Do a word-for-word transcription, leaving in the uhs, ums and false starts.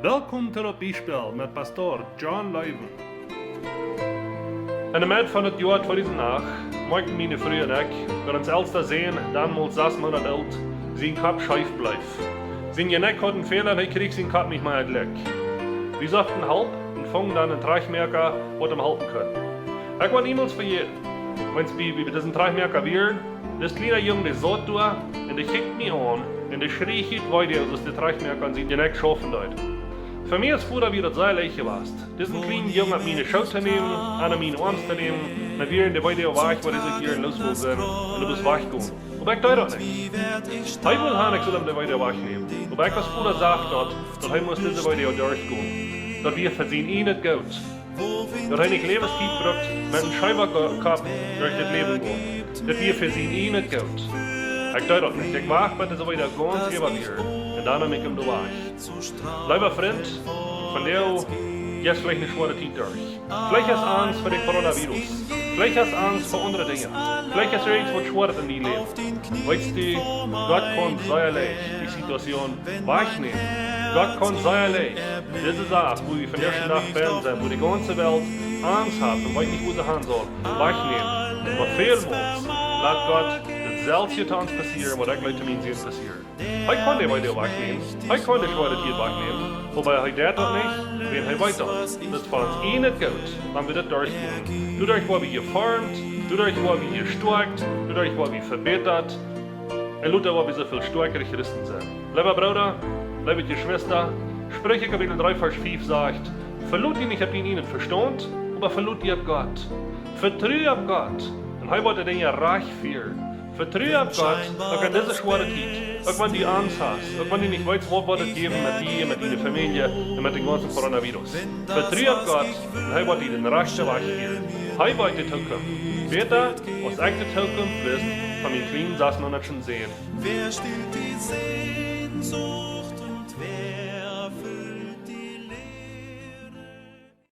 Welkom to daut Biespel met Pastor John Loewen. Enne Med von daut Joa tweedusent acht moakten miene Fru un ekj, daut ons elsta Sän, donmols sas Moonat oolt, sien Kopp scheef bleef. Sien Jeneck haud een Fäla un hee kjrieech sien Kopp nich mea jlikj. Wie sochten Help un fungen dan een Trajchtmoaka, waut am halpen kunn. Ekj woa niemols vejäten, wan wie bie disen Trajchtmoaka wieren, dis kjliena Jung, dee saut doa un dee kjikjt mie aun un dee schrieech ut Weedoag, aus de Trajchtmoaka aun sien Jeneck schaufen deed. Fa mie aus Voda wia daut sea leicht jewast, disen kjlienen Jung opp miene Schoot to nämen, aun miene Oarms to nämen, un dan wia de Weedoag wajch, waut hee sikj hia loosloten un doa bloos wajchgonen. Oba ekj deed daut nich. Hee wull han, ekj sull am de Weedoag wajchnämen. Oba ekj aus Voda sach daut, daut hee must dise Weedoag derchgonen. Daut wia fa sien ieejnet Goot. Daut hee nich Läwenstiet brukt met een scheewen Ko-, Kopp derch dit Läwen gonen. Daut wia fa sien ieejnet Goot. Ekj deed daut nich. Ekj wacht, bat dise Weedoag gaunz äwa wia. Un dan neem ekj am de Wajch. Leewa Frint, vondoag jeist veleicht eene schwoare Tiet derch. Veleicht hast Angst fa dän Coronavirus. Veleicht hast Angst fa aundre Dinja. Veleicht hast du irjent waut Schwoaret en dien Läwen. Weetst du, Gott kaun sea leicht de Situation wajchnämen. Gott kaun sea leicht dise Sach, wua wie vondoag dän Dach bie sent, wua de gaunze Welt Angst haft un weet nich, wua see han saul, wajchnämen. Oba välmols lat Gott daut selwje to ons passieren, waut ekj leet to mien Sän passieren. Hee kaun de Weedoag wajchnämen. Hee kaun de schwoare Tiet wajchnämen. Oba hee deit daut nich, wiels hee weet daut. Daut es fa ons ieejnet Goot, wan wie daut derchgonen. Doaderch woa wie jeformt, doaderch woa wie jestoakjt, doaderch woa wie vebätat. Un lota woa wie soo väl stoakjre Christen sennen. Leewa Brooda, leewe Jeschwista, Spricha Kapitel dree, Varsch fief sajcht: Velot die nich opp dien ieejnen Vestaunt, oba velot die opp Gott. Vetru opp Gott, un hee woat de Dinja rajcht fieren. Vetru opp Gott, uk en dise schwoare Tiet. Uk wan du Angst hast, uk wan du nich weetst, waut woat daut jäwen met die, met diene Famielje un met dän gaunzen Coronavirus. Vetru opp Gott, un hee woat die dän rajchten Wajch wiesen. Hee weet de Tookunft bäta aus ekj de Tookunft wist von mien kjlienen sas Moonatschen Sän. Wer stillt die Sehnsucht?